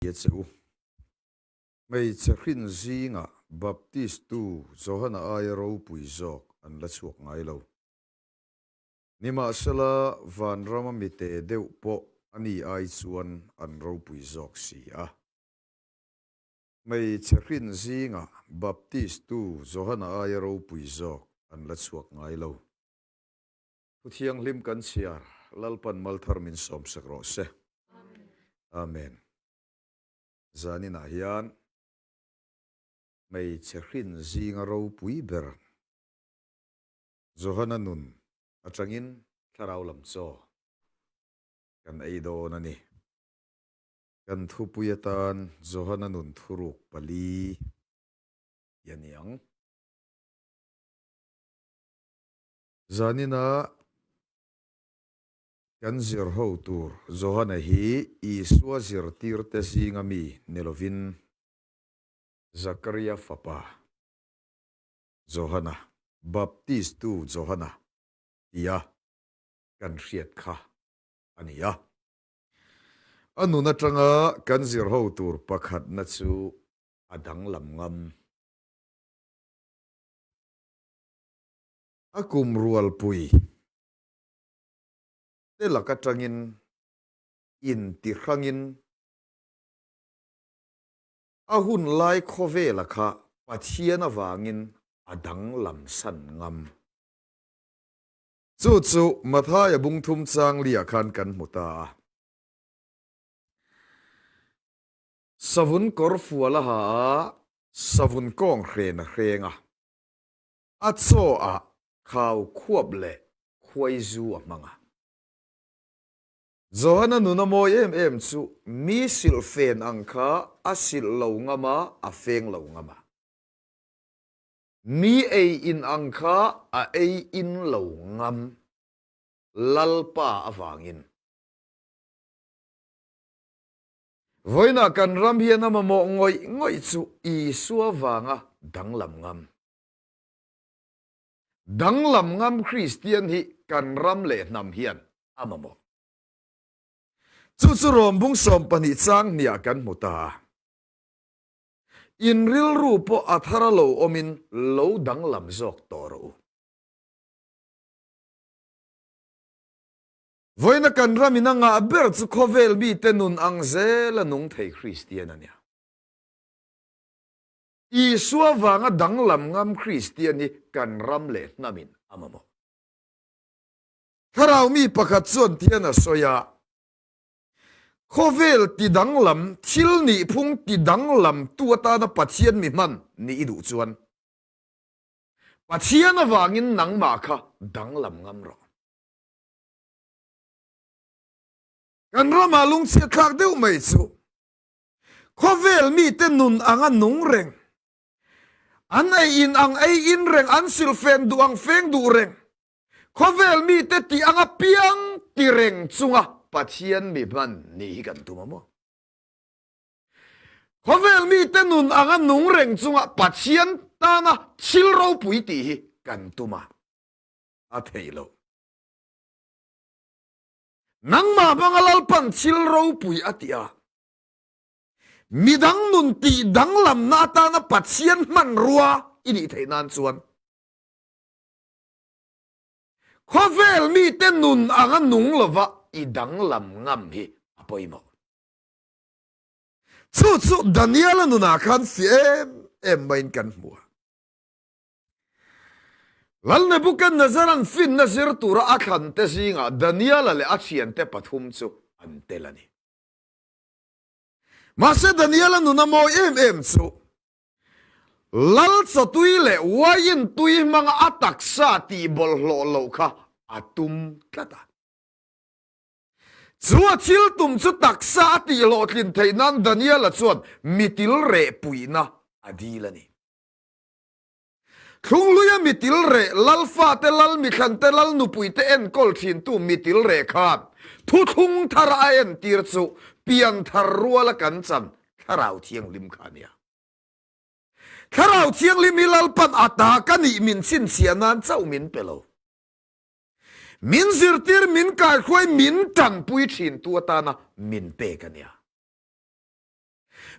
A che u. Hmeichhe hrin zingah Baptistu Johana aia ropui zawk an la chhuak ngai lo. Nimahsela, vanrama mite deuh pawh a ni ai chuan an ropui zawk si a. Hmeichhe hrin zingah Baptistu Johana aia ropui zawk an la chhuak ngai lo. Thu thianghlim kan chhiar, Lalpan malthar min sawmsak rawh se. Amen. Zaninah hian hmeichhe hrin zinga ropui ber Johana nun atangin thlarau lam chaw kan ei dawn a ni. Kan thupui atan Johana nun thuruk pali hi a ni ang. Zanina kan zir ho tur Johana hi Isua zirtirte zinga mi ni lovin Zakaria fapa Johana, Baptistu Johana tia kan hriat kha a ni a. A nun atanga kan zir ho tur pakhatna chu a danglam ngam. A kum rualpui te lak atangin intihrangin a hun lai khawvela kha Pathian avangin a danglam san ngam. Chu chu Mathaia bungthum changlia khan kan hmu ta a. Savun kawr fual a ha a, savun kawng hren a hreng a. A chaw ah khau khuap leh khuai zu a hmang a. Johana nun a mawi em em chu mi silh fen ang kha a silh lo ngam a, a feng lo ngam a. Mi ei in ang kha a ei in lo ngam Lalpa avangin. Vawiinah kan ram hian a mamawh ngawih ngawih chu Isua vanga danglam ngam. Danglam ngam Kristian hi kan ram leh hnam hian a mamawh. Chu chu Rawmbung 12 chang hniah kan hmu ta a. In rilru pawh a thar a lo awmin lo danglam zawk tawh rawh u. Vawiina kan ram in a ngah ber chu khawvel mite nun ang zel a nung thei Kristian a nia. Isua vanga danglam ngam Kristian hi kan ram leh hnam in a mamawh. Thlarau mi pakhat chuan tian a sawi a, Khawvel ti danglam, thil nihphung ti danglam tu atana Pathian mi hman nih i duh chuan Pathian avangin nangmah kha danglam ngam rawh. Kan ramah lungchhiat thlak deuh mai chu khawvel mite nun anga nung reng, an ei in ang ei in reng, an silfen duh ang feng duh reng, khawvel mite tih anga piang ti reng chunga Pathian mi hman nih hi kan tum a maw? Khawvel mite nun anga nung reng chunga Pathian tana thil ropui tih hi kan tum a, a theih loh. Nangmah hmanga Lalpan thil ropui a ti a, midang nun tih danglamna atana Pathian hmanrua i nih theih nan chuan khawvel mite nun anga nung lova i danglam ngam hi a pawimawh. Chu chu Daniela nunah khan fiah em em maiin kan hmu a. Lal Nebuchadnezzar-a'n finna zir tura a thlante zingah Daniela leh a thiante pathum chu an tel a ni. Mahse Daniela nun a mawi em em chu Lal chawtui leh uaiin tui hmanga a taksa tih bawlhhlawh loh kha a tum tlat a. Chu a thil tum chu taksa a tihhlawhtlin theih nan Daniela chuan mitil reh puihna a dil a ni. Thlunghluia mitil reh, lal fate, lal mithlante, lal nupuite enkawl thintu mitil reh khan thuthlung thara a entir chu pianthar ruala kan chan Thlarau Thianghlim kha a nia. Thlarau Thianghlim hi Lalpan a ta ka nih min chhinchhiah nan chauh min pe lo. Min zirtir, min kaihruai, min tanpui thintu atana min pek a nia.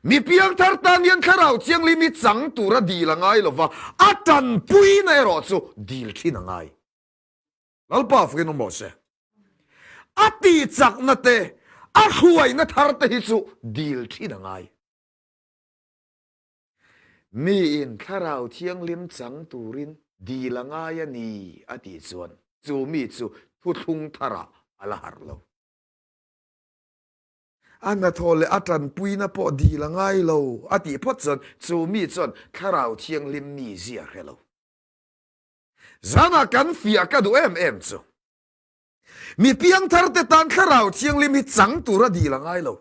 Mi piangthar tan hian Thlarau Thianghlim hi chang tura dil a ngai lova, a tanpuina erawh chu dil thin a ngai. Lalpa fakin awm rawh se. A tihchakna te, a hruaina thar te hi chu dil thin a ngai. Miin Thlarau Thianghlim chang turin dil a ngai a ni a tih chuan chu mi chu thuthlung tharah a la harh lo. A hnathawh leh a tanpuina pawh dil a ngai lo a tih phawt chuan chu mi chuan Thlarau Thianghlim mizia hre lo. Zanah kan fiah ka duh em em chu mi piangtharte tan Thlarau Thianghlim hi chang tura dil a ngai lo.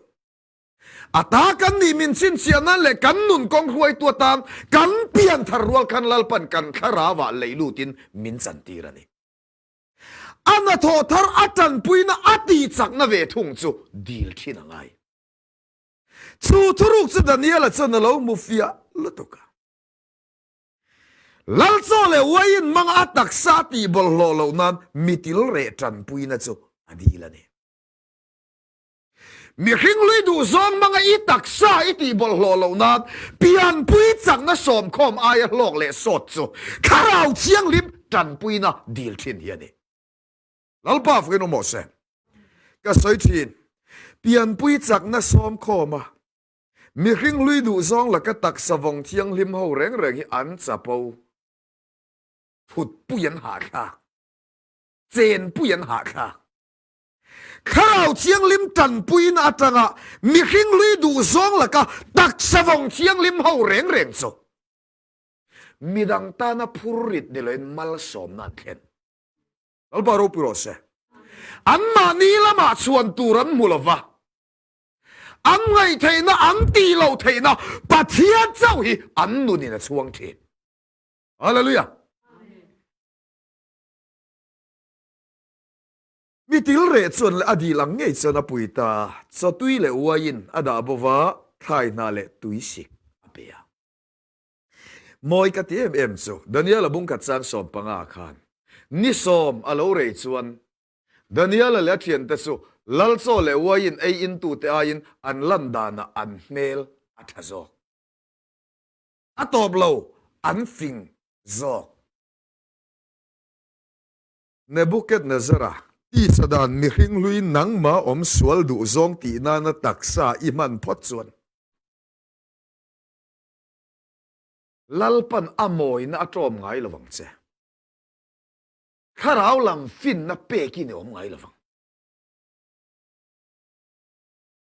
A ta kan nih min chhinchhiah nan leh kan nun kawng hruaitu atan kan pianthar rual khan Lalpan kan thlarauah lei lutin min chantir a ni. A hnathawh thar a tanpuina a tihchakna ve thung chu dil thin a ngai. Chu thuruk chu Daniela chuan a lo hmu fiah lutuk a. Lalchaw leh uaiin manga a taksa a tihbawlhhlawh loh nan mitil reh tanpuina chu a dil a ni. Mihring lui duhzawng hmanga i taksa i tih bawlhhlawh loh nan pianpui chakna sawmkhawm aia hlawk leh sawt chu Thlarau Thianghlim tanpuina dil thin hi a ni. Lalpa fakin awm rawh se. Ka sawi thin, pianpui chakna sawmkhawma mihring lui duhzawng laka taksa vawng thianghlim ho reng reng hi an chapo thutpui an hahthlak, chenpui an hahthlak. Thlarau Thianghlim tanpuina atanga mihring hlui duhzawng laka taksa vawng thianghlim ho reng reng chu midang tana phurrit ni loin malsawmna an thlen. Lalpa ropui rawh se. Anmahni lamah chhuan tur an hmu lova, an ngaihtheihna, an tih loh theihna Pathian chauh hi an nunin a chhuang thin. Hallelujah. Mi tilreh chuan leh a dil ang ngei chuan a pui ta, chawtui leh uaiin a dah bo va, thlai hna leh tuisik a pe a. Mawi ka ti em em chu, Daniela bungkhat chang 15 khan ni sawm a lo rei chuan Daniela leh a thiante chu lal chaw leh uaiin ei intute aiin an lan danah an hmel a tha zawk. A tawp lo, an fing zawk. Nebuchadnezzar-a tisa dan mihring hlui nangmah awm sual duh zawng tih nana taksa i hman phawt chuan Lalpan a mawina a tlawm ngai lo vang che. Thlarau lam finna pekin i awm ngai lo vang.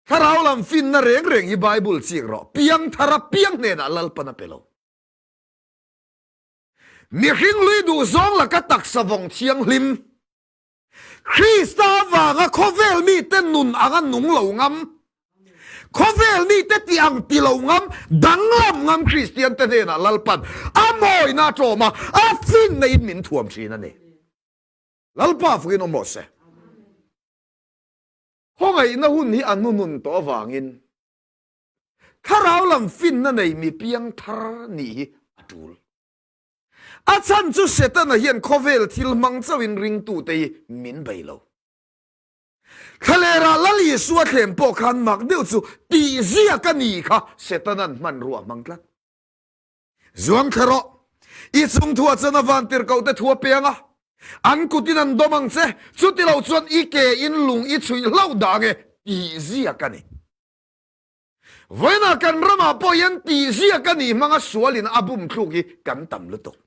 Thlarau lam finna reng reng hi Bible chik rawh, piangthara piang hnenah Lalpan a pe lo. Mihring lui duh zawng laka taksa vawng thianghlim, Krista avanga khawvel mite nun anga nung lo ngam, khawvel mite ti ang ti lo ngam, danglam ngam Kristian te hnenah Lalpan a mawina a tlawm a, a finna in min thuam thin a ni. Lalpa fakin awm rawh se. Khawngaihna hun hi a hnunun tawh avangin Thlarau lam finna nei mi piangthar nih hi a tul. A chhan chu Setana hian khawvel thil hmang chauhin ringtute hi min bei lo. Thlalerah Lal Isua thlem pawh khan mak deuh chu tihziak a ni kha Setana'n hmanrua a hmang tlat. Zuang thla rawh, i chung thuah chuan a vantirhkohte thu a piang a, an kutin an dawm ang che, chutilo chuan i ke in lung i chhuih hlauh dah ange tihziak a ni. Vawiinah kan ramah pawh hian tihziak a nih hmanga sualin a bum thluk hi kan tam lutuk.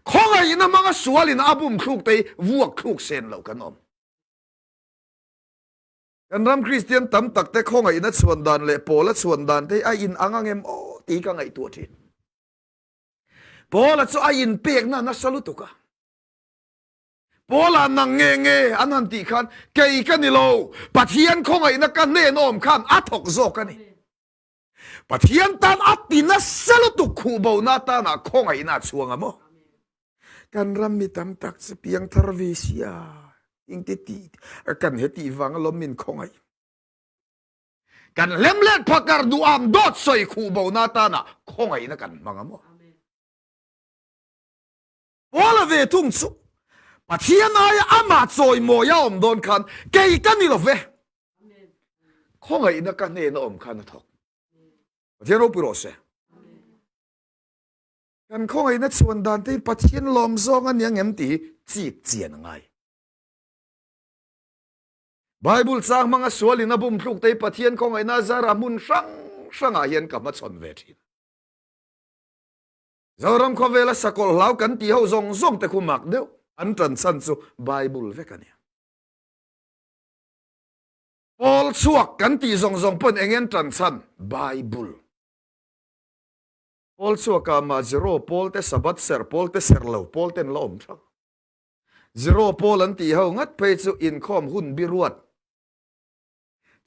Khawngaihna hmanga sualin a bum thluk te hi vuak thluk sen loh kan awm. Kan ram Kristian tam tak te khawngaihna chhuan dan leh Paula chhuan dan te hi a in ang ang em aw tih ka ngaihtuah thin. Paula chu a inpekna nasa lutuk a. Paula nang nge nge an han tih khan kei ka ni lo, Pathian khawngaihna ka hnen awm khan a thawk zawk a ni. Pathian tan a ti nasa lutuk khuhbona atana khawngaihna a chhuang a maw? Kan ram mi tam tak chu piangthar ve sia, engte ti kan he tih vang alawm min khawngaih. Kan hlemlet phakar duham dawt sawi khuhbona atana khawngaihna kan hmang a maw? Paula ve thung chu Pathian aia amah chawimawi a awm dawn khan kei ka ni lo ve. Khawngaihna ka hnena awm khan a thawk. Pathian ropui rawh se. Kan khawngaihna chhuan dan te hi Pathian lawm zawng a ni ang em tih hi chik chian a ngai. Bible chang hmanga sualin a bum thluk te hi Pathian khawngaihna zara hmun hrang hrangah hian ka hmachhawn ve thin. Zoram khawvela sakawlh hlau kan tih ho zawng zawng te khu mak deuh an tan chhan chu Bible vek a ni. Pawl chhuak kan tih zawng zawng pawn eng en tan chhan Bible. Pawl chhuakah mah zero pawl te Sabbath serh pawl te serh lo pawl ten la awm thak. Zero pawl an tih ho ngat phei chu inkhawm hun bi ruat.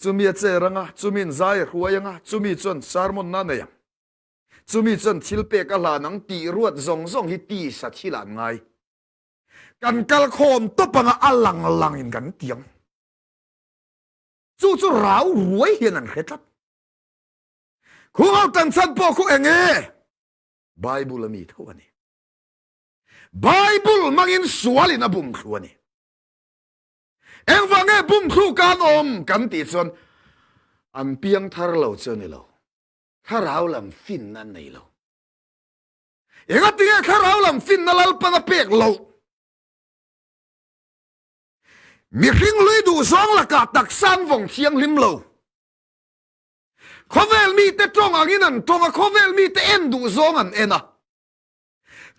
Chumi a cher anga, chumiin zai a hruai anga, chumi chuan sermon na nei ang. Chumi chuan thil pek a hlan ang tih ruat zawng zawng hi tisa thil an ngai. Kan kal khawm tawp anga a lang langin kan ti ang. Chu chu rau ruai hian an hre tlat. Khung ho tan chhan pawh khu eng nge? Bible a mi tho a ni. Bible hmangin sualin a bum thlu a ni. Engvang nge bum thlu kan awm kan tih chuan an piang thar lo chu a ni lo. Thlarau lam finna an nei lo. Engatinge thlarau lam finna Lalpan a pek loh? Mihring hlui duhzawng lakah taksa an vawng thianghlim lo. Khawvel mite tawng angin an tawng a, khawvel mite en duhzawng an en a.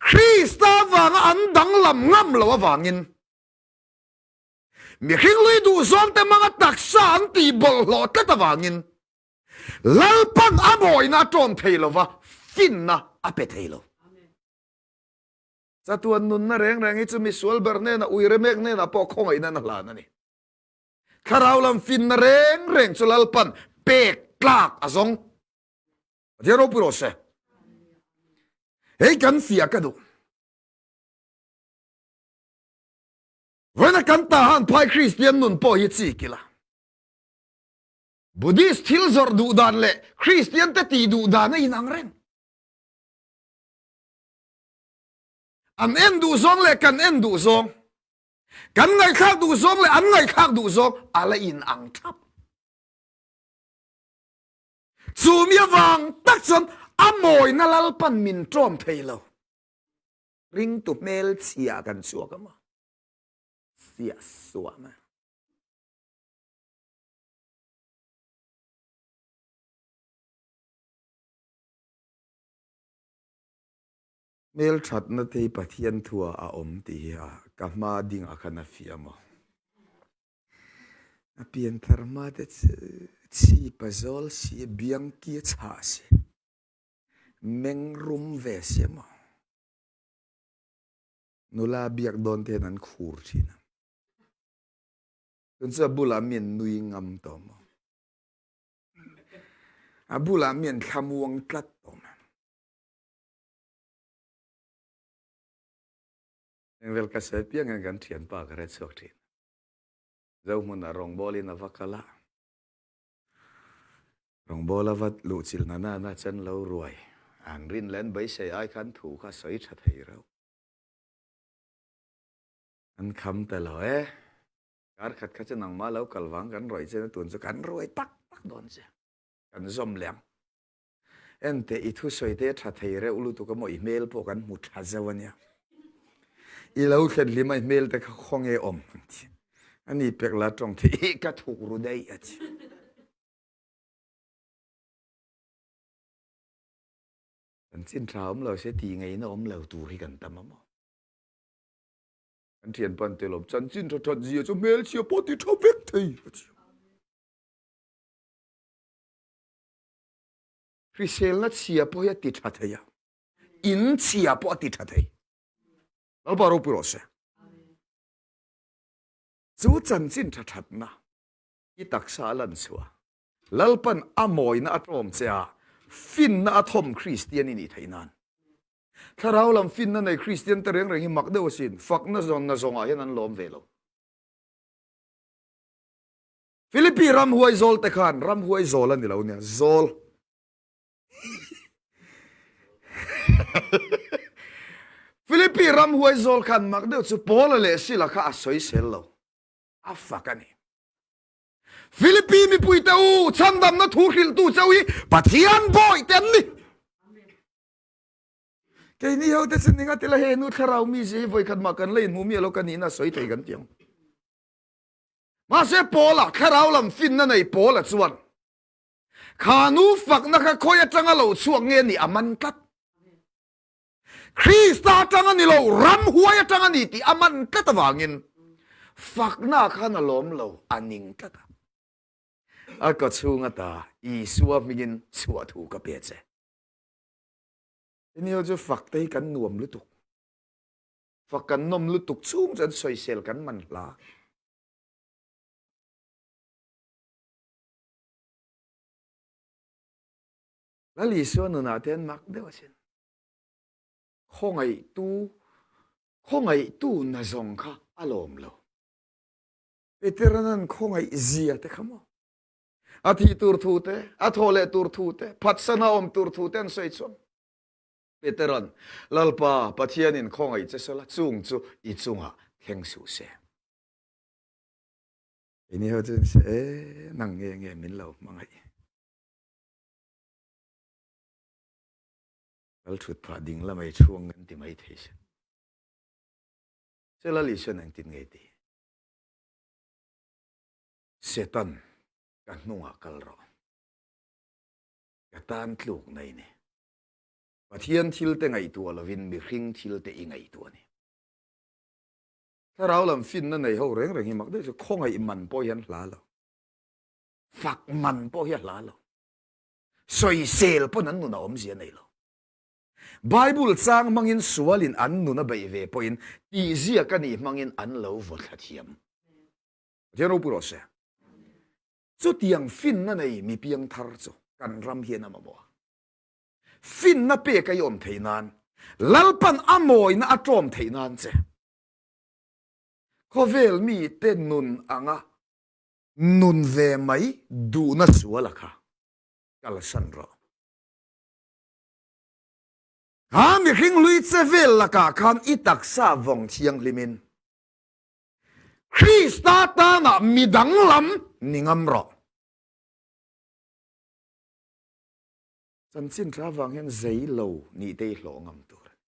Krista avanga an danglam ngam lo avangin mihring hlui duhzawngte hmanga taksa an tih bawlhhlawh tlat avangin Lalpan a mawina a tawm thei lova, finna a pe thei lo. Chatuan nunna reng reng hi chu misual ber hnenah, uire mek hnenah pawh khawngaihna na hlan a ni. Thlarau lam finna reng reng chu Lalpan pek tlak a zawng. Pathian ropui rawh se. Hei kan fiah ka duh. Vawiina kan ta han phai Kristian nun pawh hi chi kila. Buddhist thil zawrh duh dan leh Kristian te tih duh dan a inang reng. An en duh zawng leh kan en duh zawng, kan ngaihthlak duh zawng leh an ngaihthlak duh zawng a la inang thap. Chu mi avang tak chuan a mawina Lalpan min ṭawm thei lo. Ringtu hmelchhia kan chhuak a maw? Siah suam a. Hmelthatna te hi Pathian thua a awm tih hi a ka hma dingah khan a fiah maw? A pianthar hma te chu chhipa zawl si, biang ki a chhah si, meng rum ve si maw? Nula biak dawn te hian an khur thin a. Tun chu a bulah mi an nui ngam tawh maw? A bulah mi an thlamuang tlat tawh maw? Engvel ka sawi piang hian kan thianpa ka hre chhuak thin. Zohmunah rawngbawlin a va kal a, rawngbawla va luhchilh na na na chuan lo ruai. An rin leh an beisei ai khan thu kha sawi tha thei reuh. An kham ta lo e. Kar khat kha chu nangmah lo kal vang kan rawih che na tun chu kan ruai tak tak dawn che. Kan zawm leh ang. Enteh i thusawi te tha thei reuh lutuk a maw i hmel pawh kan hmu tha zeuh a nia. I lo thlen hlim a i hmel te kha khawnge awm ang chi. Ani pek la tawng thei hi ka thuk ru daih a chi. Kan chin tha awm lo se tih ngaihna awm lo tur hi kan tam a maw. Kan thian pan te lawm chanchin tha that zia chu hmelchhia pawh ti tha vek thei a chi. Hriselna chhia pawh hi a ti tha thei a, in chhia pawh a ti tha thei. Lalpa ropui rawh se. Chu chanchin tha thatna i taksa a lan chhuah Lalpan a mawina a tlawm che a, finna a thawm Kristian i nih theih nan. Thlarau lam finna nei Kristian te reng reng hi mak deuh asin, fakna zawnna zawngah hian an lawm ve lo. Philippi ramhuai zawl te khan ramhuai zawl a ni lo nia, zawl. Philippi ramhuai zawl khan mak deuh chu Paula leh Sila kha a sawisel lo, a fak a ni. Philippi mipuite u, chhandamna thu hrilhtu cheu hi Pathian bawihte an ni. Keini ho te chu ninga tila he nu thlarau mi zia hi vawikhat mah kan la inhmu miah lo ka nihna sawi thei kan ti ang. Mahse Paula thlarau lam finna nei Paula chuan kha nu fakna kha khawi atanga lo chhuak nge ni a man tlat. Krista atanga ni lo ramhuai atanga ni tih a man tlat avangin fakna khan a lawm lo a ning tlat a. A kawchhung ata Isua hmingin chhuah thu ka pe che. Nia chu fak te hi kan nuam lutuk. Fak kan nawm lutuk chung chuan sawisel kan man hla. Lal Isua nunah te an mak deuh asin. Khawngaihtu khawngaihtu na zawng kha a lawm lo. Peteran an khawngaih zia te kha maw? A thih tur thu te, a thawh leh tur thu te, phatsana awm tur thu te an sawi chuan Peteran, Lalpa, Pathianin khawngaih che sela, chung chu i chungah thleng suh se. Ini ho chuan se, e, nang nge nge min lo hmangaih. Lal thut phah ding la mai chhuang kan ti mai thei se. Se Lal Isuan engtin nge ti? Setan, ka hnungah kal rawh. Ka tan tluk nei ni. Pathian thil te ngaihtuah lovin mihring thil te i ngaihtuah a ni. Thlarau lam finna nei ho reng reng hi mak deuh chu khawngaih man pawh hian hla lo. Fak man pawh hi a hla lo. Sawisel pawn an nun a awmzia nei lo. Bible chang hmangin sualin an nun a beih ve pawhin tihziak a nih hmangin an lo vaw thla thiam. Pathian ropui rawh se. Chutiang finna nei mi piangthar chu kan ram hian a mamawh a. Finna pek a i awm theih nan, Lalpan a mawina a tlawm theih nan che. Khawvel mite nun anga nun ve mai duhna suala kha kalsan rawh. Kha mihring hlui che vel lakah khan i taksa vawng thianghlimin Krista tanah mi danglam ni ngam rawh. Chanchin tha vang hian zei lo nih te i hlawh ngam tur a ni.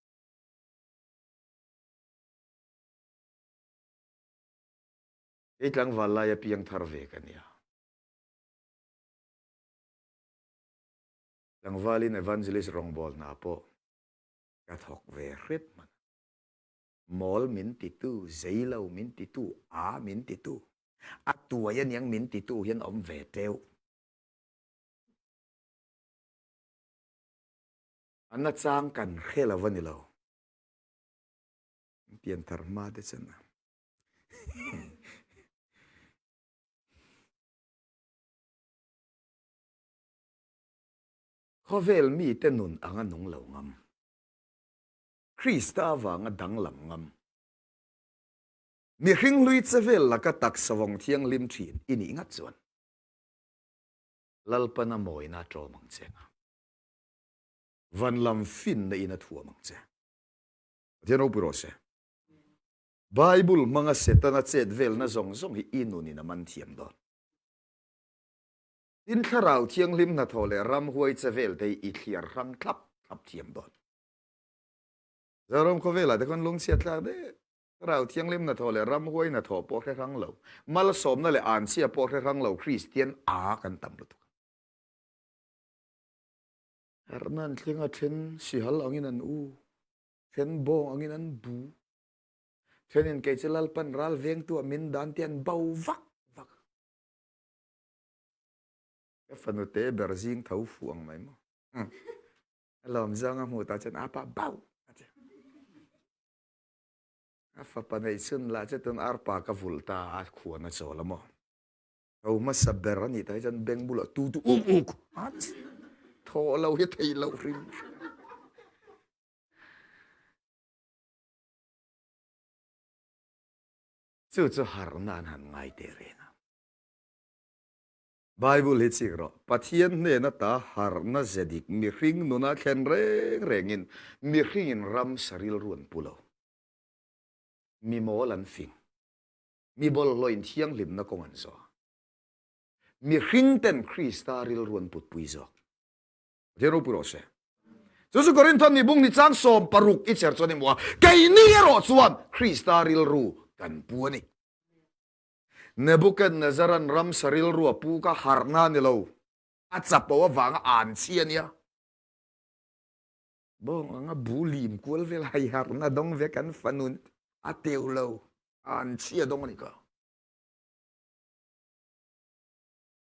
Kei tlangval laia piang thar ve ka nia. Tlangvalin evangelist rawngbawl hna pawh ka thawk ve hrep hman a. Mawl min titu, zei lo min titu, a min titu, a tuai aniang min titu hian awm ve teuh. A nachang kan hre lo a ni lo. Pianthar hma te chuan a. Khawvel mite nun anga nung lo ngam. Krista avanga danglam ngam. Mihring hlui chevel laka taksa vawng thianghlim thin i nih ngat chuan Lalpana mawina a tlawm ang che nga, van lam finna in a thuam ang che. Pathian ropui rawh se. Bible hmanga Setana chet velna zawng zawng hi i nunin a man thiam dawn. Tin Thlarau Thianghlim hnathawh leh ramhuai chevel te hi i thliar hrang thlap thlap thiam dawn. Zoram khawvelah te khawn lungchhiat thlak deuh. Thlarau Thianghlim hnathawh leh ramhuai hnathawh pawh hre hrang lo, malsawmna leh anchhia pawh hre hrang lo Kristian a kan tam lutuk a. Harhna an thleng a, then sihal angin an u, then bawng angin an bu, thenin kei chu Lalpan ral vengtuah min dan te an bo vak vak a. Ka fanu te ber zing tho fuh ang mai maw. A lawm zawng a hmuh tah chuan apa bauh a ti. A fapa neih chhun lah chu tun arpa ka vulh ta a khuan a chawl a maw. Tho hmasa ber a nih tah hi chuan beng bulah tu tu uk uk a ti. Thawh lo hi theih loh hrim hrim. Chu chu harhna an han ngai teh reng a. Bible hi chik rawh. Pathian hnen ata harhna ze dik mihring nuna thlen reng rengin mihringin ramsa rilru an pu lo. Mi mawl an fing. Mi bawlhhlawhin thianghlimna kawng an zawh. Mihringten Krista rilru an putpui zawk. Pathian ropui rawh se. Chu chu Korinthon ni bung ni chang 16 i cher chuan i hmu a, keini erawh chuan Krista rilru kan pu a ni. Nebuchadnezzar-a'n ramsa rilru a pu kha harhna a ni lo, a chapo avanga an chhi a nia. Bawng anga bu lim kual vel hai harhna dawng ve kan fanun a teu lo, an chhi a dawng a ni kha.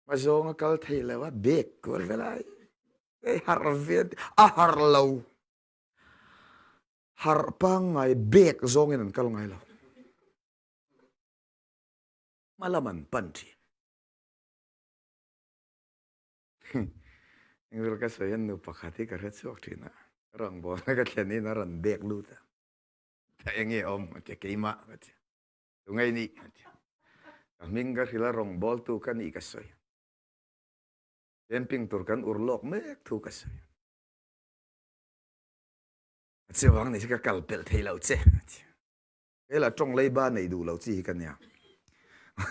Hma zawng a kal thei lo a, bek kual vel ai hei harh ve a harh lo. Harh pangngai bek zawngin an kal ngai lo. Hma lam an pan thin. Engvel ka sawi hian nu pakhat hi ka hre chhuak thin a, rawngbawlna ka thlen in a rawn bek lut a. Ta enge awm a tia keimah ka tia. Tu ngei nih a tia. Ka hming ka hrilh a rawngbawltu ka nih ka sawi. Camping tur kan ur lawk mek thu ka sawi. A chuvang ni chu ka kal pelh thei lo che a tia. Hela tawng leiba nei duh lo chi hi ka nia.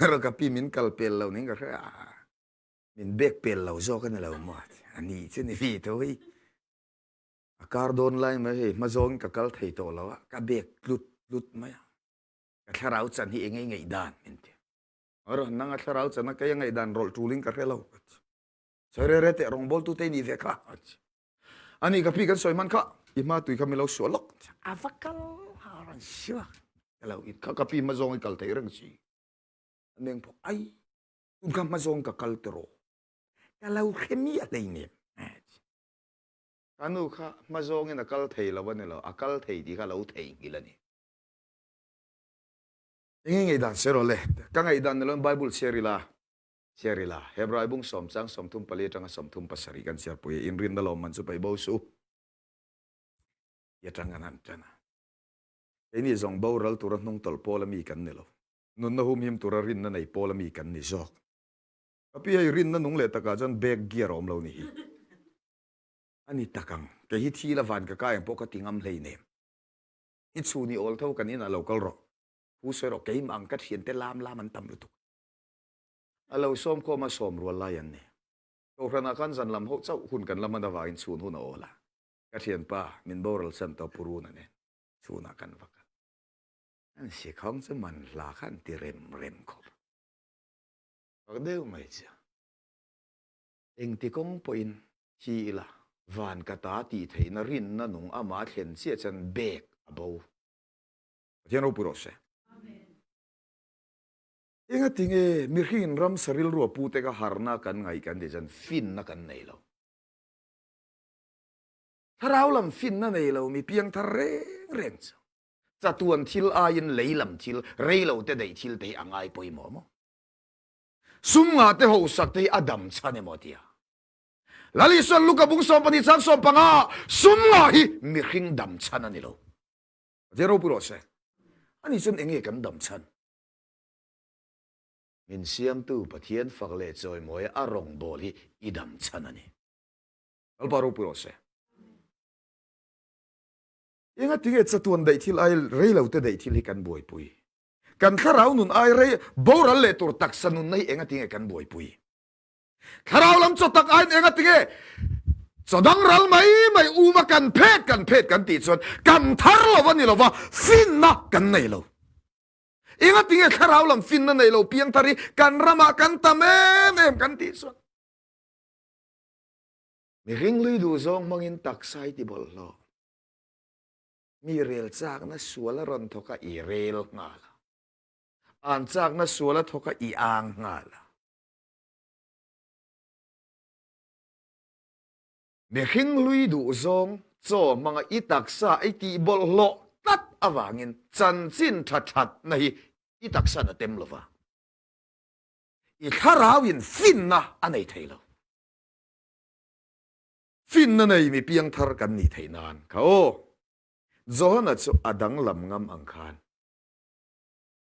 Ro ka pi min kal pel lo ning ka hre a. Min bek pel lo zawk a ni lo maw? A ni chu ni vi tho hei. A kar dawn lai mai hei hma zawngin ka kal thei tawh lo a, ka bek tlut tlut mai a. Ka thlarau chan hi eng nge ngaihdan min ti. Ro nang a thlarau chan a kei a ngaihdan rawlh tulin ka hre lo. Sawi re re teh rawngbawltu te ni ve kha. Ani ka pi kan sawi man kha i hma tui kha mi lo suah lawk. A va kal a rawn suak. Ka lo in kha ka pi hma zawng i kal thei reng si. A meng phawk ai tun kha hma zawng ka kal tiraw. Ka lo hre miah hleinem. Ka nu kha hma zawngin a kal thei lo a ni lo, a kal thei tih kha lo theihnghilh a ni. Enge ngaihdan sawi rawh le. Ka ngaihdan ni loin Bible chhiar ila. Chhiar ila, Hebrai bung sawm chang 34 atanga 37 kan chhiarpui a, inrinna lawmman chu paih bo suh ti atang kan han tan a. Keini zawng boral tura hnung tawlh pawl ami kan ni lo, nunna humhim tura rinna nei pawl ami kan ni zawk. Ka pi hei rinna nung leh takah chuan back gear a awm lo ni hi. A ni tak ang, kei hi thi la van ka kai ang pawh ka ti ngam hleinem. I chhun i awl tho kan inah lo kal rawh, pu sawi rawh keimah ang ka thiante lam lam an tam lutuk. A lo sawm khawm a sawm rual lai an ni. Kohhranah khan zan lam ho chauh hun kan la hman avangin chhun hun a awl a. Ka thianpa min boral chan tawh Puruna nen chhunah kan va kal. An sikhawng chu man hla kha an ti rem rem khawp. Fak deuh mai chu. Engti kawng pawhin thi ila van ka ta tih theihna rinna nung amah thlen chiah chuan bek a bo. Pathian ropui rawh se. Engati nge mihringin ramsa rilru a pute kha harna kan ngaih kan tih chuan finna kan nei lo. Thlarau lam finna nei lo mi piangthar reng reng chu chatuan thil aiin lei lam thil, rei lo te daih thil te hi a ngai pawimawh maw? Sum ngah te hausak te hi a dam chhan emaw tia. Lal Isuan Luka bung 12 chang 15 sum ngah hi mihring dam chhan a ni lo. Pathian ropui rawh se. Ani chuan enge kan dam chhan? Min siamtu Pathian fak leh chawimawi a rawngbâwl hi i dam chhan a ni. Lalpa ropui rawh se. Engati nge chatuan daih thil ai rei lo te daih thil hi kan buaipui? Kan thlarau nun ai rei boral leh tur taksa nunna hi engati nge kan buaipui? Thlarau lam chaw tak aiin engati nge chaw dang ral mai mai uma kan phet kan phet kan tih chuan kan thar lo a ni lo va, finna kan nei lo. Engati nge thlarau lam finna nei lo piangthar hi kan ramah kan tam em em kan tih chuan mihring lui duh zawng hmangin taksa i ti bawlhhlawh. Mi rel chakna sual a rawn thawk a i rel nghal a. An chakna sual a thawk a i ang nghal a. Mihring hlui duh zawng chaw hmanga i taksa i tih bawlhhlawh tlat avangin chanchin tha thatna hi i taksa'n a tem lova, i thlarauin finna a nei thei lo. Finna nei mi piangthar kan nih theih nan kha aw. Johana chu a danglam ngam ang khan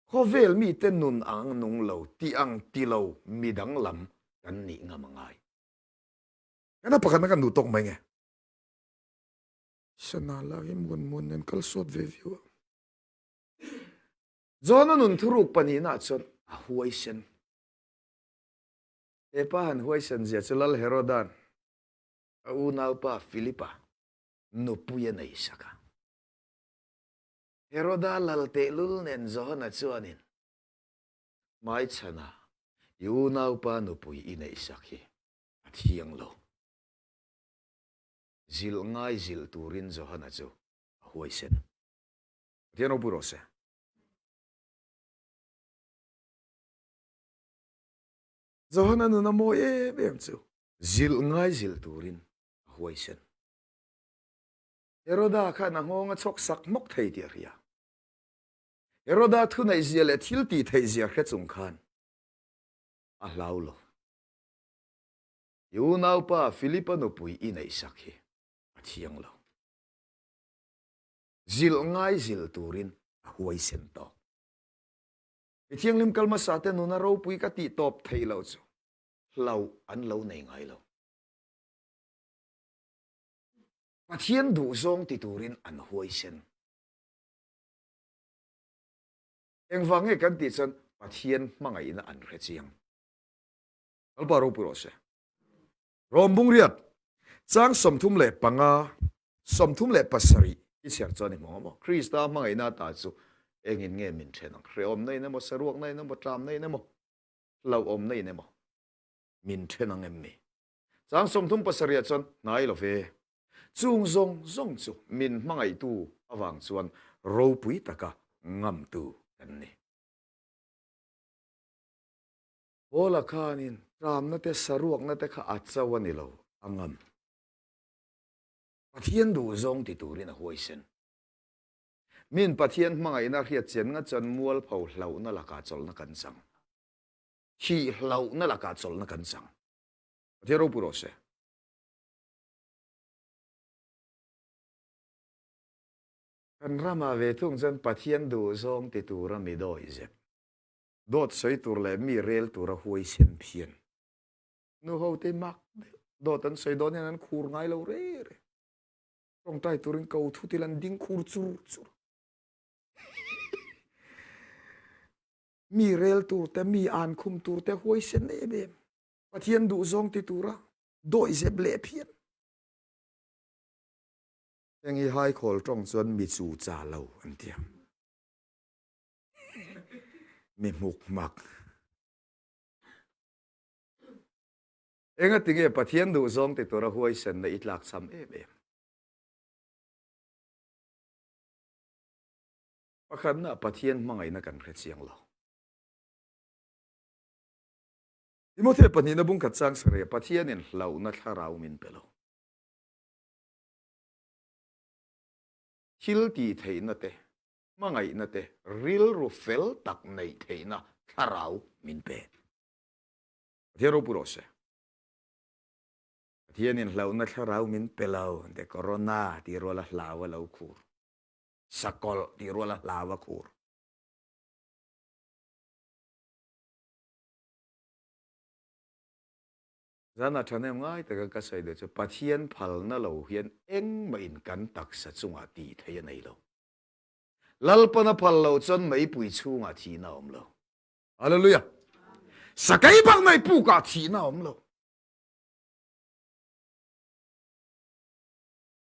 khawvel mite nun ang nung lo tih ang ti lo mi danglam kan nih ngam a ngai. Kana pakhatna kan duh tawk mai nge. Sana lak hi muan muan nen kal sawt ve viau a. John-a nun thuruk pahnihna chuan a huaisen. He pa han huaisen zia chu Lal Heroda'n a unaupa Philipa nupui a nei sak a. Heroda lal tehlul nen Johana chuanin, Hmaichhana i unaupa nupui i neih sak hi a thiang lo. Zilh ngai zilh turin Johana chu a huaisen. Pathian ropui rawh se. Johana nun a mawi em em chu zilh ngai zilh turin a huaisen. Heroda khan a nghawng a chhawk sak hmawk thei tih a hria. Heroda thuneihzia leh thil tih theihzia hre chung khan a hlau lo. I unaupa Philipa nupui i neihsak hi a thiang lo. Zilh ngai zilh turin a huaisen tawk. Mi thianghlim kal hmasa te nuna ropui ka tih tawp theih loh chu hlauh an lo nei ngai lo. Pathian duhzawng ti turin an huaisen. Engvang nge kan tih chuan Pathian hmangaihna an hre chiang. Lalpa ropui rawh se. Rawm bungriat, chang 35, 37 i chhiar chuan i hmu ang maw? Krista hmangaihna ata chu engin nge min then ang? Hrehawmna in emaw, saruakna in emaw, tlamna in emaw, hlauhawmna in emaw min then ang em ni? Chang 37 ah chuan hnai lo ve. Chung zawng zawng chu min hmangaihtu avang chuan ropui taka ngamtu kan ni. Paula khanin tramna te saruakna te kha a cho a ni lo, a ngam. Pathian duh zawng ti turin a huaisen. Min Pathian hmangaihna hriat chian ngat chuan mualpho hlauhna lakah chawlhna kan chang. Thih hlauhna lakah chawlhna kan chang. Pathian ropui rawh se. Kan ramah ve thung chuan Pathian duh zawng ti tura mi dawi zep. Dawt sawi tur leh mi rel tura huaisen phian. Nu ho te mak deuh. Dawt an sawi dawn hian an khur ngai lo re re. Tawngtai turin ko thut ila an ding khur chur chur. Mi rel tur te, mi an khum tur te huaisen em em. Pathian duhzawng ti tura dawi zep leh phian. Heng hi haikhawl tawng chuan mi chu cha lo an ti ang. Mi hmuk hmak. Enga tinge Pathian duhzawng ti tura huaisenna i tlakchham em em? Pakhatna Pathian hmangaihna kan hre chiang lo. Timothea pahnihna bungkhat chang sarih Pathianin hlauhna thlarau min pe lo. Thil tih theihna te, hmangaihna te, rilru fel tak neih theihna thlarau min pe. Pathian ropui rawh se. Pathianin hlauhna thlarau min pe lo, te corona tih ruala hlau a lo khur. Sakawlh tih ruala hlau a khur. Zana thahnem ngai taka ka sawi duh chu Pathian phalna lo hian engmah in kan taksa chungah tih theih a nei lo. Lalpana phal loh chuan meipui chhungah thihna a awm lo. Hallelujah! Sakei bak mai pukah thihna a awm lo.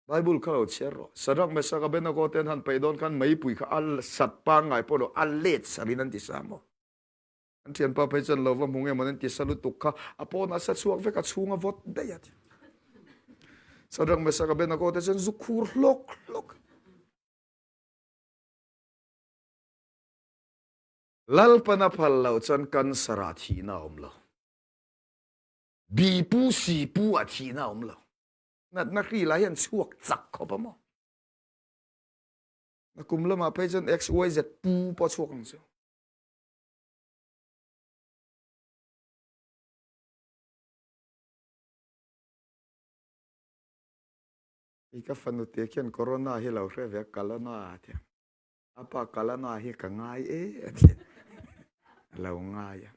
Bible kha lo chhiar rawh. Sadrach, Meshach, Abednego te an han peih dawn khan meipui kha a sat pangngai pawh lo a let sarin an ti sa maw? An thianpa phei chuan lo va hmu nge maw an ti sa lutuk kha a pawnah sa chhuak vek a chhung a vawt daih a ti. Sadrach, Meshach, Abednego te chuan zu khur hlawk hlawk. Lalpana phal loh chuan cancer ah thihna a awm lo. Bi pu si pu ah thihna a awm lo. Natna hri lai hian chhuak chak khawp a maw? Na kum lamah phei chuan XYZ pu pawh chhuak ang chu. I ka fanu te khian corona hi lo hre ve a, kalana a ti a. A pa kalana hi ka ngai e a ti a. A lo ngai a.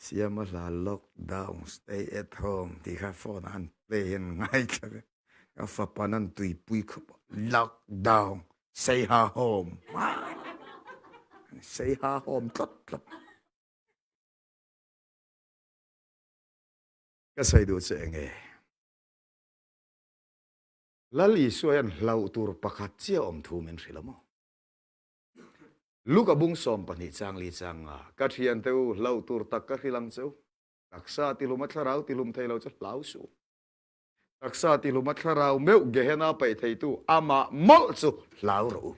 Siama hla lockdown stay at home tih kha phone ah an play hian ngaithla vek. Ka fapa nan tuipui khawp a lockdown seiha home. Sei ha hawm tlawt tlawt. Ka sawi duh che enge? Lal Isua hian hlauh tur pakhat chiah awm thu min hrilh a maw? Luka bung 12 chang li chang nga, Ka thiante u, hlauh tur tak ka hrilh ang che u. Taksa tihlum a thlarau tihlum thei lo chu hlau suh u. Taksa tihlum a thlarau meuh Gehenna paih theitu amah mawlh chu hlau rawh u.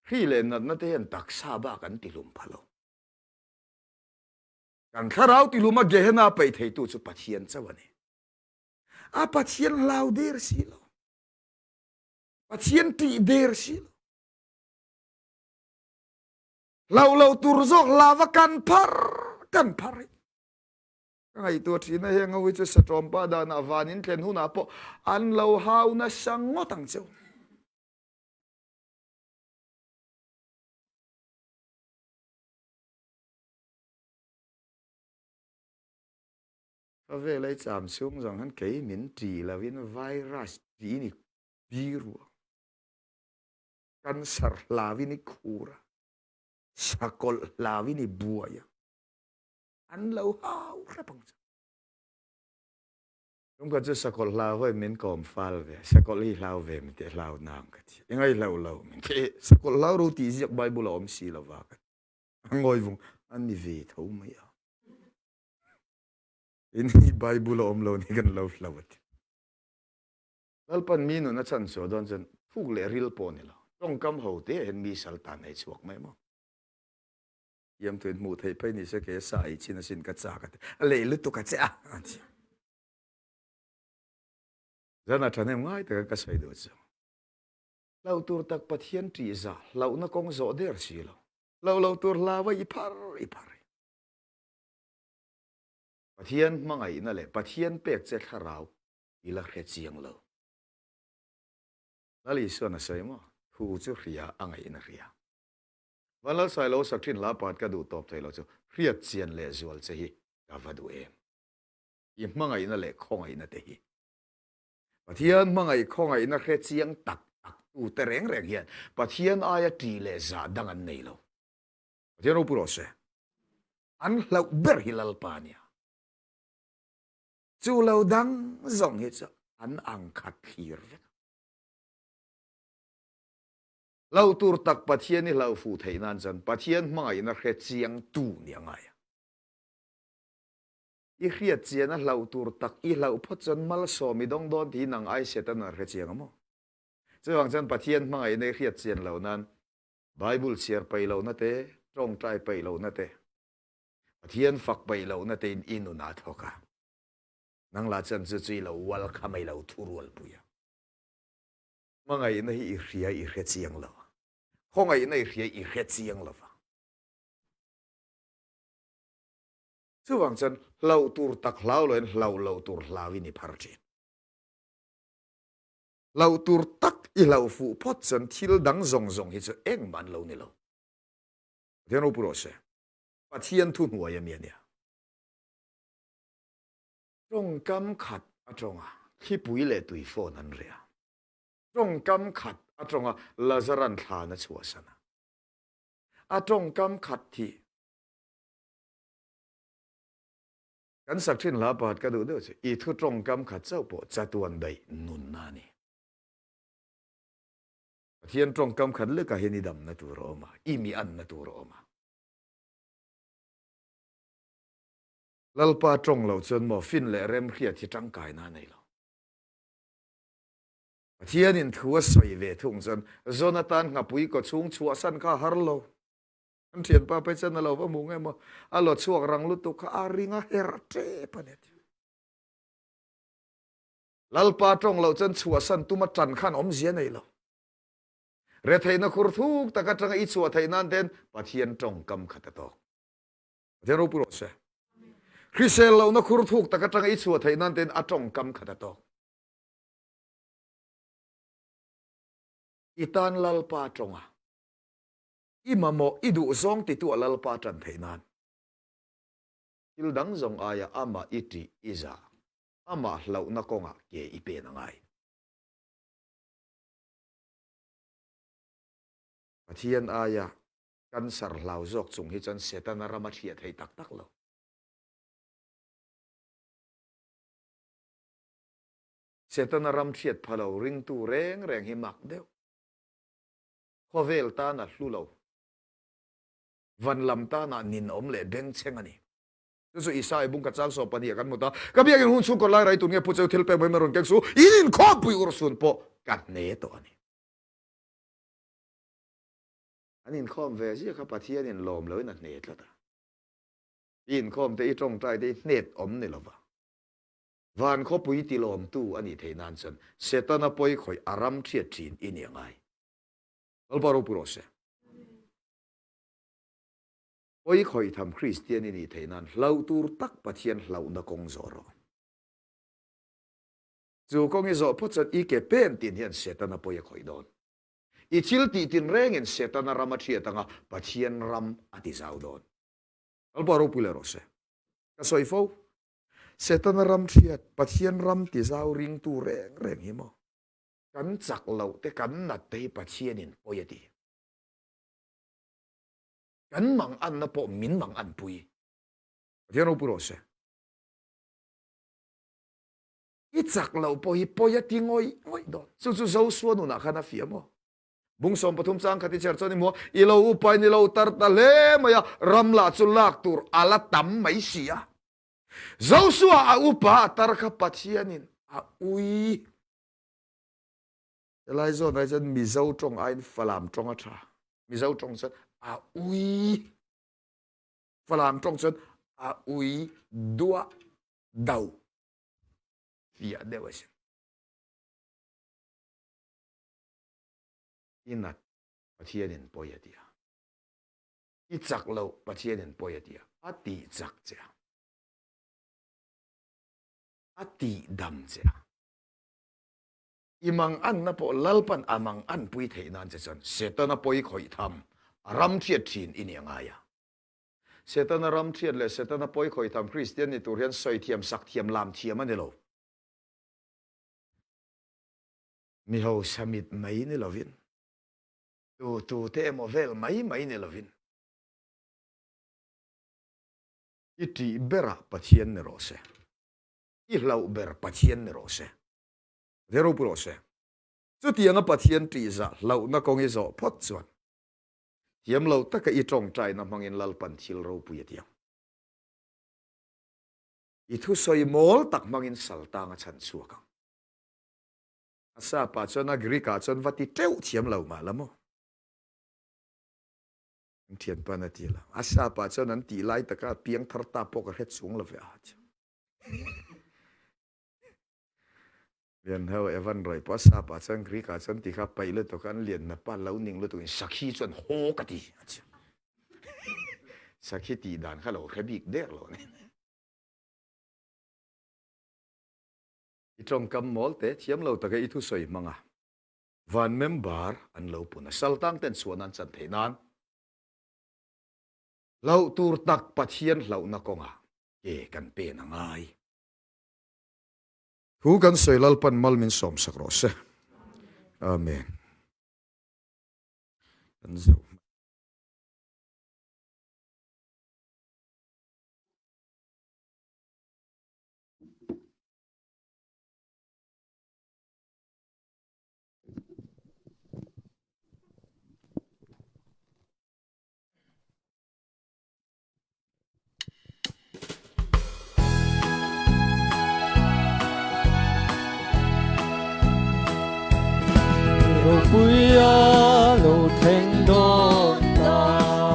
Hri leh natna te hian taksa bak an tihlum pha lo. Kan thlarau tihlum a Gehenna paih theitu chu Pathian chauh a ni. A Pathian hlau der si lo. Pathian tih der si lo. Hlau lo tur zawk lava kan phar kan phar hi. Ka ngaihtuah thin a heng ho hi chu satawm pa danah van in thlen hunah pawh an lo hau nasa ngawt ang cheu. Khawvel ei cham chhung zawng hian kei min ṭih lovin virus ṭih ni biru a, cancer hlauin i khur a, sakawlh hlauin i buai a, an lo hau hrep ang chu. Tumkhat chu sakawlh hlau hawi min kawm fal ve, sakawlh hi hlau ve min ti, hlau nang ka ti, i ngaihloh lo min ti, sakawlh hlau ro tih ziak Bible a awm si lova ka ti, a ngawi vung a ni ve tho mai a. In hi Bible a awm lo ni kan lo hlau a ti. Lalpan mi nun a chan chhuah dawn chuan thuk leh ril pawh ni lo. Tawngkam ho te ah hian mi sal tan ei chhuak mai maw. Iam tuin hmuh theih phei ni se kei a sa ei chin asin ka chak a ti. A lei lutuk a che a a ti. Zan a thahnem ngai taka ka sawi duh chu. Hlauh tur tak Pathian ṭihza hlauhna kawng zawh der si lo. Hlauh lo tur hlau a i phar i phar. Pathian hmangaihna leh Pathian pek che thlarau i la hre chiang lo. Lal Isuan a sawi maw? Thu chu hria a ngaihna hria. Vanlalsai lo sak thin hla pat ka duh tawp thei lo chu hriat chian leh zual che hi ka va duh em. I hmangaihna leh khawngaihna te hi. Pathian hmangaih khawngaihna hre chiang tak tak tu te reng reng hian Pathian aia ṭih leh zah dang an nei lo. Pathian ropui rawh se. An hlauh ber hi Lalpa a nia. Chu lo dang zawng hi chu an ang khat thlir vek a. Hlauh tur tak Pathian i hlauh fuh theih nan chuan Pathian hmangaihna hre chiang tu nia ngai a. I hriat chian a hlauh tur tak i hlauh phawt chuan malsawm i dawng dawn tih nang ai Satan an hre chiang a maw? Chuvang chuan Pathian hmangaihna i hriat chian loh nan Bible chhiar peih lohna te, tawngtai peih lohna te, Pathian fak peih lohna te in i nun a thawk a. Nang lah chuan chu chu i lo ual kha mai lo thu rualpui a. Hmangaihna hi i hria i hre chiang lo a. Khawngaihna i hria i hre chiang lo va. Chuvang chuan hlauh tur tak hlau loin hlauh loh tur hlauin i phar thin. Hlauh tur tak i hlauh fuh phawt chuan thil dang zawng zawng hi chu engmah an lo ni lo. Pathian ropui rawh se. Pathian thu hnuai a mi a nia. Tawngkam khat a tawng a, thlipui leh tui phone an reh a. Tawngkam khat a tawng a, Lazaran thlan a chhuahsan a. A tawngkam khat hi Kan sak thin hla pakhat ka duh deuh chu i thu tawngkam khat chauh pawh chatuan daih nunna a ni. Pathian tawngkam khat lekah hian i damna tur a awm a, i mi anna tur a awm a. Lalpa tawng loh chuan maw fin leh rem hriat hi tangkaina a nei lo. Pathianin thu a sawi ve thung chuan Jonathan nghapui kaw chhung chhuahsan kha a har lo. An thianpa phei chuan a lo va hmu nge maw, a law chhuak rang lutuk kha a ring a herh tep a ni a ti. Lalpa tawng loh chuan chhuahsan tuma tan khan awmzia nei lo. Retheihna khur thuk tak atanga i chhuah theih nan ten Pathian tawngkam khat a tawk. Pathian ropui rawh se. Hrisel lohna khur thuk tak atanga i chhuah theih nan ten a tawngkam khat a tawk. I tan Lalpa tawnga I mamawh i duh zawng titu a Lalpa tan theih nan. Thil dang zawng aia amah i ṭih i zah, amah hlauhna kawngah ke i pen a ngai. Pathian aia. Cancer hlau zawk chung hi chuan Setana ram a thliah thei tak tak lo. Setana ram thiat pha lo ringtu reng reng hi mak deuh. Khawvel tan a hlu lo. Van lam tanah ninawm leh bengchheng a ni. Chu chu Isai bung ka chang sawm pahnih ah kan hmu ta. Ka biakin hun chhungkaw lai rai tun nge pu cheu thil pek mai mai rawn keng su, in inkhawmpui urhsun pawh ka hne tawh a ni. An inkhawm ve zia kha Pathianin lawm loin a hne tlat a. I inkhawm te, i tawngtai te i hnet awm ni lova. Van khawpui tilawmtu a nih theih nan chuan Setana pawi khawih a ram thiat thin i nih a ngai. Lalpa ropui rawh se. Pawi khawih tham Kristian i nih theih nan hlauh tur tak Pathian hlauhna kawng zawh rawh. Chu kawng i zawh phawt chuan i ke pen tin hian Setana pawi a khawih dawn. I thil tih tinrengin Setana ram a thiat anga Pathian ram a ti zau dawn. Lalpa ropui leh rawh se. Ka sawi fo. Setana ram thiat, Pathian ram ti zau ringtu reng reng hi maw? Kan chak loh te, kan nat te hi Pathianin pawi a ti. Kan mang anna pawh min mang anpui. Pathian ropui rawh se. I chak loh pawh hi pawi a ti ngawih ngawih dawn. Chu chu Josua nunah khan a fiah maw? Bung 13 chang khat i chhiar chuan i hmu a, i lo upain i lo tar ta hle mai a, ram lah chu lak tur a la tam mai si a. Josua a upa a tar kha Pathianin a ui. Helai zawnah chuan Mizo tawng aiin Falam tawng a tha. Mizo tawng chuan a ui. Falam tawng chuan a ui duah do. Fiah deuh asin. I nat Pathianin pawi a ti a. I chak loh Pathianin pawi a ti a. A tih chak che a. A tih dam che a. I mang anna pawh Lalpan a mang anpui theih nan che chuan Setana pawi khawih tham a ram thiat thin i ni a ngai a. Setana ram thiat leh Setana pawi khawih tham Kristian ni tur hian sawi thiam, sak thiam, lam thiam a ni lo. Mi hausa mit mai ni lovin, tu tu te emaw vel mai mai ni lovin, i tih berah Pathian ni rawh se, i hlauh ber Pathian ni rawh se, ve ropui rawh se. Chutianga Pathian tihzah hlauhna kawng i zawh phawt chuan, thiam lo taka i tawngtaina hmangin Lalpan thil ropui a ti ang. I thusawi mawl tak hmangin saltang a chhan chhuak ang. A sapa chuan a Greek ah chuan va ti teuh thiam lo mah la maw? An thianpa na ti la. A sapa chuan an tih lai taka a piang thar ta pawh ka hre chung lo ve a ti. Lian ho Evan Roy pawh a sapa chuan Greek ah chuan ti kha paih lutuk a an lian na pa lo ning lutuk in sakhi chuan haw ka ti a ti. Sakhi tih dan kha lo hre bik der lo a ni. I tawngkam mawl te thiam lo taka i thusawi hmang a, van member an lo pun a, saltang ten chhuahna an chan theih nan hlauh tur tak Pathian hlauhna kawngah ke kan pen a ngai. Thu kan sawi Lalpan mal min sawmsak rawh se. Amen. Kan zauh. Ropuia lo thleng dawn ta.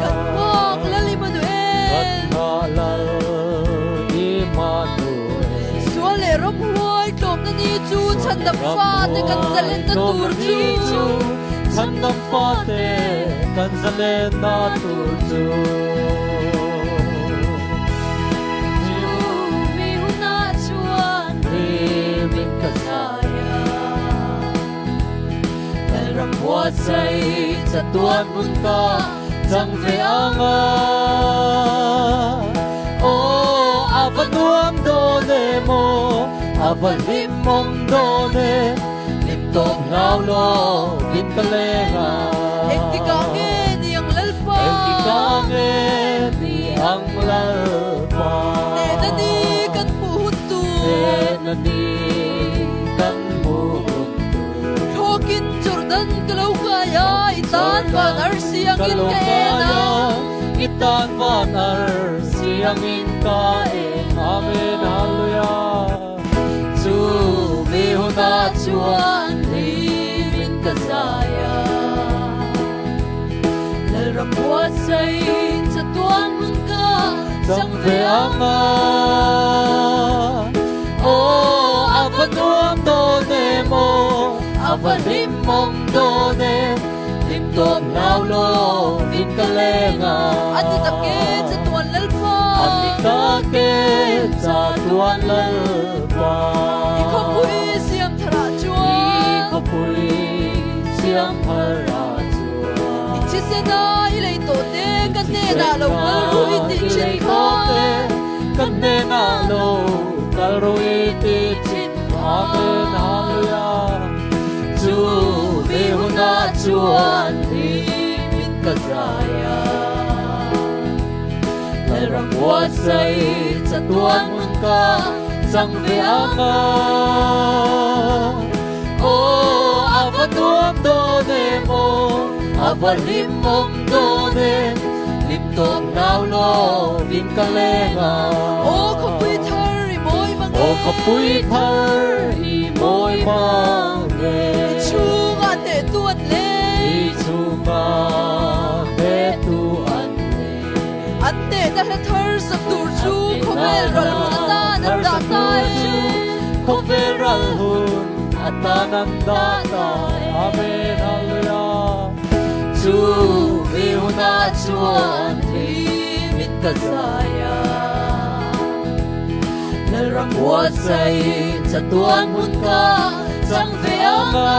Kan nghak Lal Immanuel. Kan nghah Lal Immanuel. Sual leh ramhuai tlawmna ni chu chhandam fate kan zalenna tur chu. Chhandam fate kan zalenna tur chu. Chu mi hunah chuan hlimin ka zai a. Lalram buatsaih chatuan hmun ka chang ve ang a. Aw, a va nuam dawn em aw, a va hlimawm dawn e, hlim tawp hlau lovin ka leng a. Engtikah nge ni ang Lalpa? nge ni ang Lalpa. Hnehna ni kan hmuh hun tur. Hnehna ni kan hmuh hun tur. Thlawkin Jordan ka lo kai a, i tan van arsi angin ka en a. I tan van arsi angin ka en. Amen, Hallelujah. Chu mi hunah chuan hlimin ka zai a. Lalram buatsaih chatuan hmun ka chang ve ang a. Aw, a va nuam dawn em aw, a va hlimawm dawn em, hlim tawp hlau lovin ka leng a. A ni tak e, chatuan Lalpa. A ni tak e, chatuan Lalpa. I khawpui siam tharah chuan. I khawpui siam tharah chuan. I thisena i lei tawh te ka hnenah lo kal ru i tih thin kha. Ka hnenah lo kal ru i tih thin kha. Amen Hallelujah. Chu mi hunah chuan hlimin ka zai a. Lalram buatsaih chatuan hmun ka chang ve ang a. Aw, a va nuam dawn em aw, a va hlimawm dawn em, hlim tawp hlau lovin ka leng a. Aw khawpui thar i mawi mang e. Aw khawpui thar i mawi mang e. I chhungah hnehtu an leng. I chhungah hnehtu an leng. An hnehna hla thar sak tur chu khawvel ral hun atan an dah ta e. Khawvel ral hun atan an dah ta e. Amen Hallelujah. Chu mi hunah chuan hlimin ka zai a. Lalram buatsaih chatuan hmun ka chang ve ang a.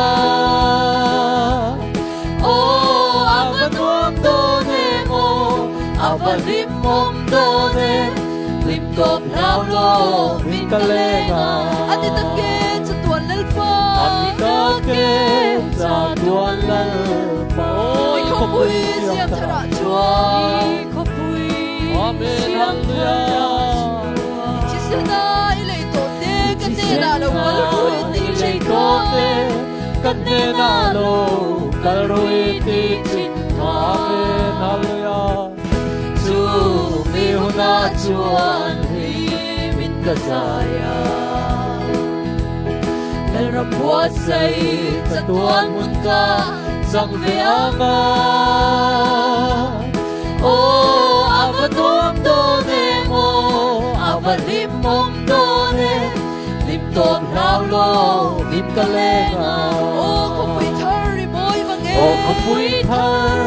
Aw, a va nuam dawn em aw, a va hlimawm dawn em, hlim tawp hlau lovin ka leng a. A ni tak e, chatuan Lalpa. A ni tak e, chatuan Lalpa. I khawpui siam tharah chuan. I khawpui siam tharah chuan. I thisena i lei tawh te ka hnenah lo kal ru i tih thin kha. Ka hnenah lo kal ru i tih thin kha. Amen Hallelujah. Chu mi hunah chuan hlimin ka zai a. Lalram buatsaih chatuan hmun ka chang ve ang a. Aw, a va nuam dawn em aw, a va hlimawm dawn em, hlim tawp hlau lovin ka leng a. Aw khawpui thar i mawi mang e. Aw khawpui thar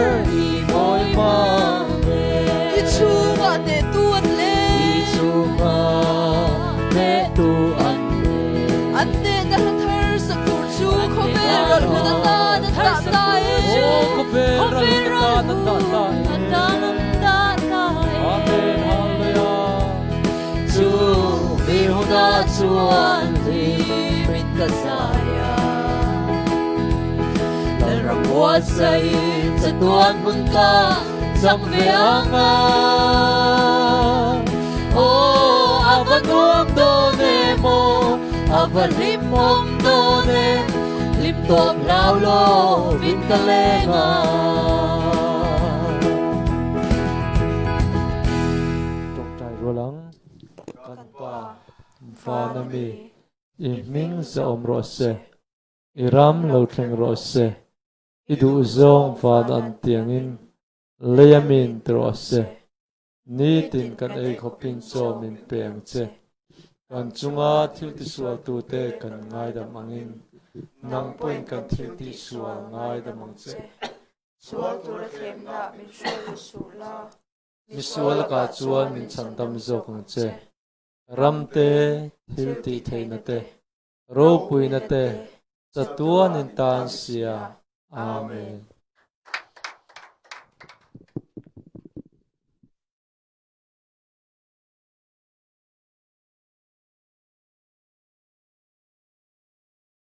i mawi mang e. I chhungah hnehtu an leng. I chhungah hnehtu an leng. An hnehna hla thar sak tur chu khawvel ral hun atan an dah ta e. Aw khawvel ral hun atan an dah ta e. Amen Hallelujah. Chu mi hunah chuan hlimin ka zai a. Lalram buatsaih chatuan hmun ka chang ve ang a. Aw, a va nuam dawn em aw, a va hlimawm dawn em, hlim tawp hlau lovin ka leng a. Tawngtai rual ang, Kan Pa, Van a mi, i hming zahawm rawh se, i ram lo thleng rawh se, i duhzawng van an tiangin lei a min ti rawh se. Nitin kan ei khawpin chaw min pe ang che. Kan chunga thil tisualtute kan ngaidam angin nang pawhin kan thil tihsual ngaidam ang che. Sual tura thlemna min hruai ru suh la. Misual lakah chuan min chhandam zawk ang che. Ram te, thil tih theihna te, ropuina te, chatuanin tan sia. Amen.